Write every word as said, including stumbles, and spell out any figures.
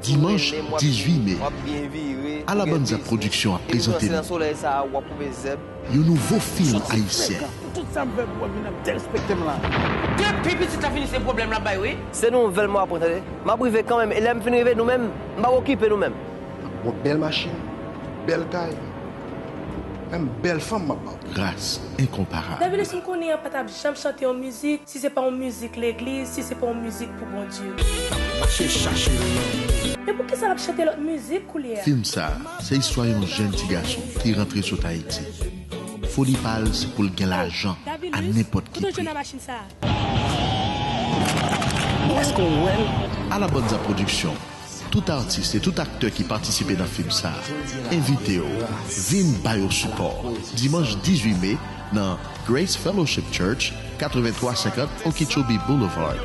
Dimanch dizuit me, Alabanza Production ap prezante nou yon nouvo fim ayisyen. Depi pitit la fini se pwoblèm l ap bay wi. Se nouvèl m ap pran tande. M ap rive kanmenm e lè m fin rive nou menm m p ap okipe nou menm. M ap bò bèl machin, bèl kay, menm bèl fanm m ap ba w. Gras enkonparab. Davilus m konnen an pa t ap janm chante yon mizik si se pa yon mizik legliz, si se pa yon mizik pou Bondye. N ap mache chache l nan. Men poukisa l ap chante lòt mizik koulye a? Fim sa a se istwa yon jèn ti gason ki rantre sot Ayiti. Foli pa l se pou l gen lajan a nenpòt ki pri. Alabanza Production, tout atis e tout aktè ki patisipe nan fim sa a, envite w vin ba yo sipò dimanch dizuit me nan Grace Fellowship Church, katreventwa senkant Okeechobee Boulevard.